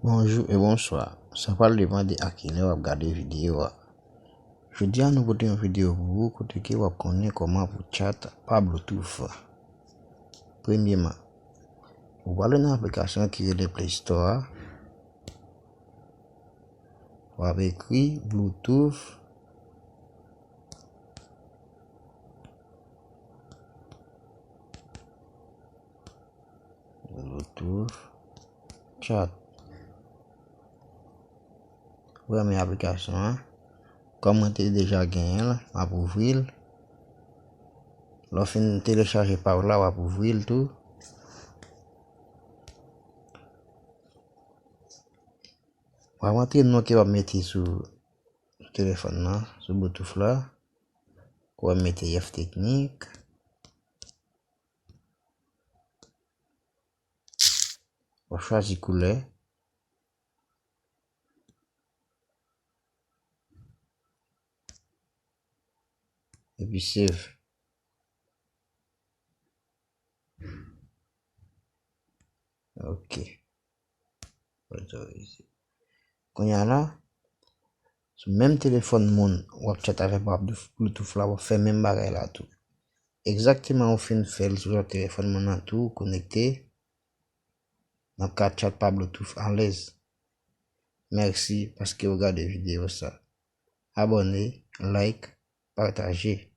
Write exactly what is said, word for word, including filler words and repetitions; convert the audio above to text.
Bonjou e bonswa. Sa pral depann de a kilè w ap gade videyo a. Jodi a nou pote yon videyo pou ou kote ke w ap konnen kòman pou chat pa Bluetooth. Premyeman, ou prale nan aplikasyon ki rele Play Store a. W ap ekri Bluetooth. Bluetooth chat. Ou renmen aplikasyon an? Kòm mwen te deja genyen l, m ap ouvri l. Lè w fin telechaje pa w la, w ap ouvri l tou. W ap antre non ke w ap mete sou telefòn nan, sou Bluetooth la. W ap mete Yef Teknik. W ap chwazi koulè. Epi save. Ok. Otorize. Kounye a la, sou menm telefòn moun w ap chat avèk pa Bluetooth la, w ap fè menm bagay la tou. Egzakteman ou fin fè l sou lòt telefòn moun nan tou, konekte. N ap ka chat pa Bluetooth alèz. Mèsi paske w gade videyo sa. Abòne, like, pataje.